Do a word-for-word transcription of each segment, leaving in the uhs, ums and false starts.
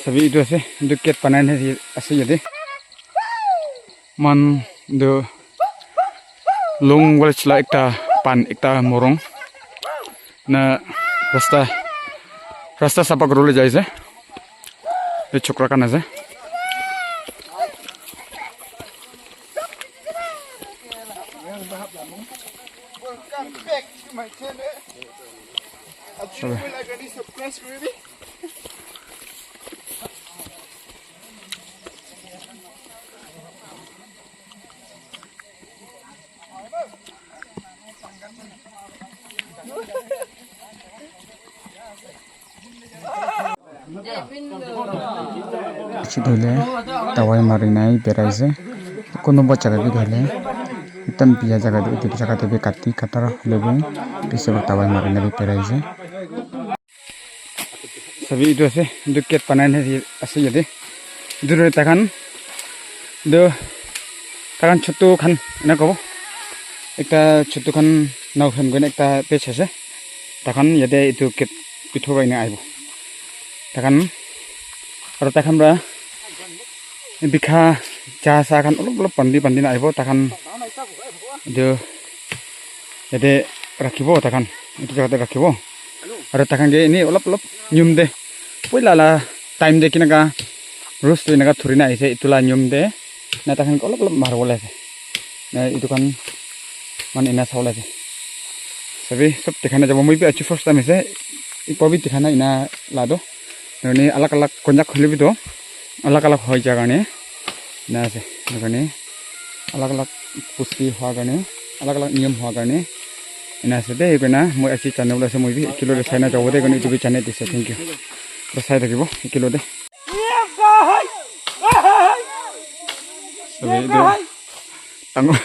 Sabi etu ase, etu gate banai na ase yate. Moikhan etu Long village la ekta pan, ekta morung na rasta, rasta sapha kuribole jai ase. Etu chokra khan ase. Welcome back to my channel. Aji moi la gari surprise kuribi. Bishi dhoile dawai mari nai berai ase. Kunuba jaga bi dhoile ekdam biya jaga te, etu jaga te bi kati kata hoile bi bishi para dawai mari na bi berai ase. Sabi etu ase, etu gate banai na ase yate. Etu tu takhan, etu takhan chotu khan ena kobo. Ekta chotu khan nao khan koina ekta page ase. Takhan yate etu gate bithor para ena ahibo. Takhan aru takhan para bikha cha sa khan olop olop bandi bandi na ahibo. Takhan etu yate rakhibo takhan. Etu jaga te rakhibo. Aru takhan ke eni olop olop niyom te, poila la time te kinaka rules tu enaka dhuri na ahise, etu la niyom te na takhan ke olop olop maribole ase. Na etu khan mane ena sabole ase. Sabi sob dikhai na jabo, moi bi aji first time ase, ekbaar bi dikha nai ena la toh. Ene alag alag konyak hoile bi toh alag alag hoi ja karne ena ase. Etu karne alag alag bosti hua karne, alag alag niyom hua karne ena ase de. Etu karne moi aji jane bole ase, moi bi ekilog te sai na jabo de, karne etu bi jane dise. Thank you. Toh sai thakibo ekilog te. Sabi etu dangor,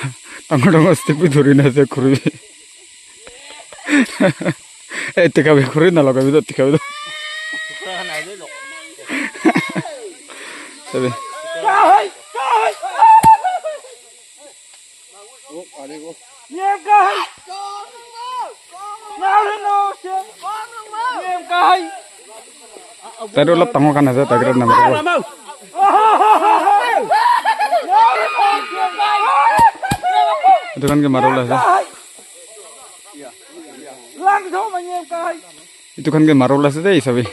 dangor, dangor stick bi dhuri na ase, khuri bi. Eh, tika bi khuri na lagabi toh, tika bi toh. Sabi. Tai toh olop dangor khan ase, tai ke toh namare. Etu khan ke maribole ase. Etu khan ke maribole ase de, sabi.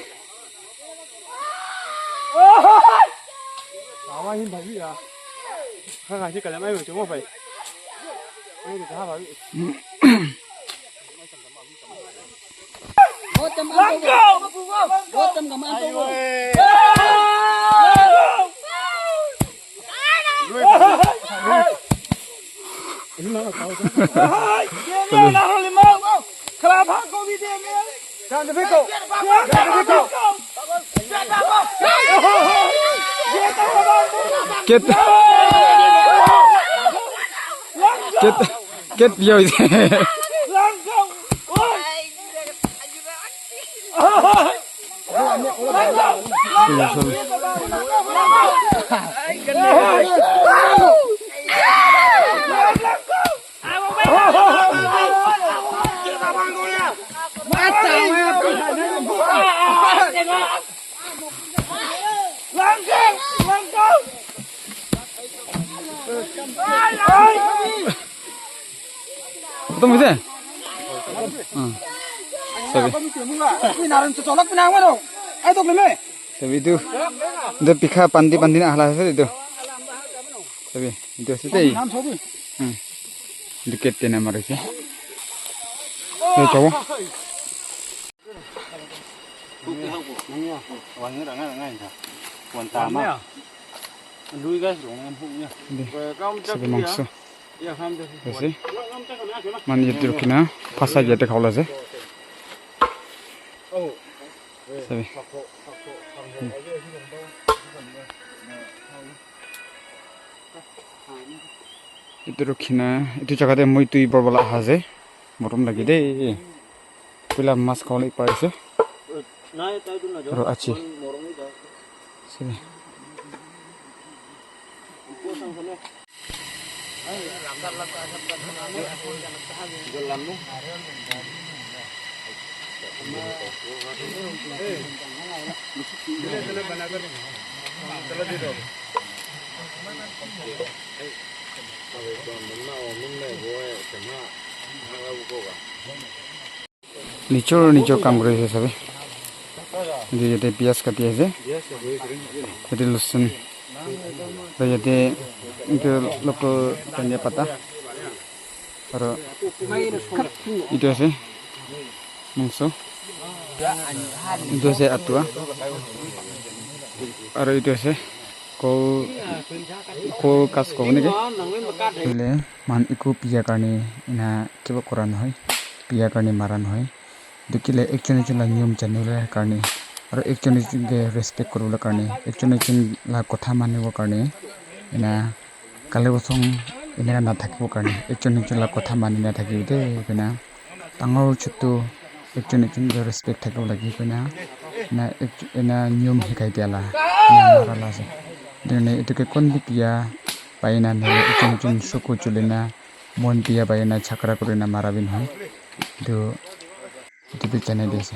Ket, ket, ket biya hoise. Khatam hoise? Hmm. Sabi. Sabi etu. Etu bikha bandi bandi na hala ase etu. Sabi, etu ase dei. Hmm. Etu gate te na marise. Etu chabo. Sabi mangso. Ase. Manu yate rukhi na phasa yate khabole ase. Sabi. Etu rukhi na, etu jaga te moi tui bor bala aha ase. Morom lage de. Pila mas khabole pari ase. Aro achi. Sabi. Nichor nichor kam kuri ase sabi. Etu yate pias kati ase. Yate losun. Aru yate etu local dhania pata. Aru etu ase mungso. Etu ase atua. Aru etu ase ko ko kas ko niki. Hoile moikhan eku pia karne ena kiba kora nohoi, pia karne mara nohoi. Etu kile ekjon ekjon la niyom jani bole karne, aru ekjon ekjon ke respect kuri bole karne, ekjon ekjon la kotha mani bo karne, ena kali bosong eneka na thaki bo karne, ekjon ekjon la kotha mani na thaki bo de, koina dangor chutu ekjon ekjon ke respect thaki bo lage koina, ena ek-, ena niyom hikai dia la, ena mara la ase. Etu karne etu ke kon bi pia pai na nahoi le ekjon ekjon suku chuli na mon biya pai na jhagara kuri na mara bi nohoi. Etu, etu bi janai di ase.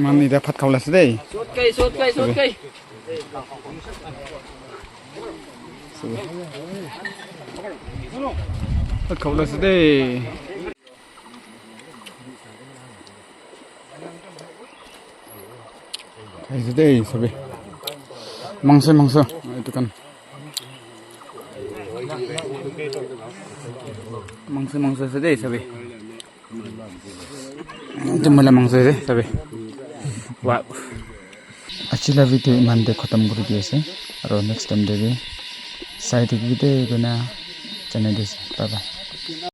Manu etiya bhat khabole ase dei. Sotkai, sotkai, sotkai. Bhat khabole ase dei. Aise dei, sabi. Mangso, mangso. Etu khan. Mangso, mangso ase dei, sabi. Etu moi la mangso ase, sabi. Wow. Aji la video eman te khatam kuri di ase. Aro next time te bi sai thakibi dei, koina janai di ase. Bye bye.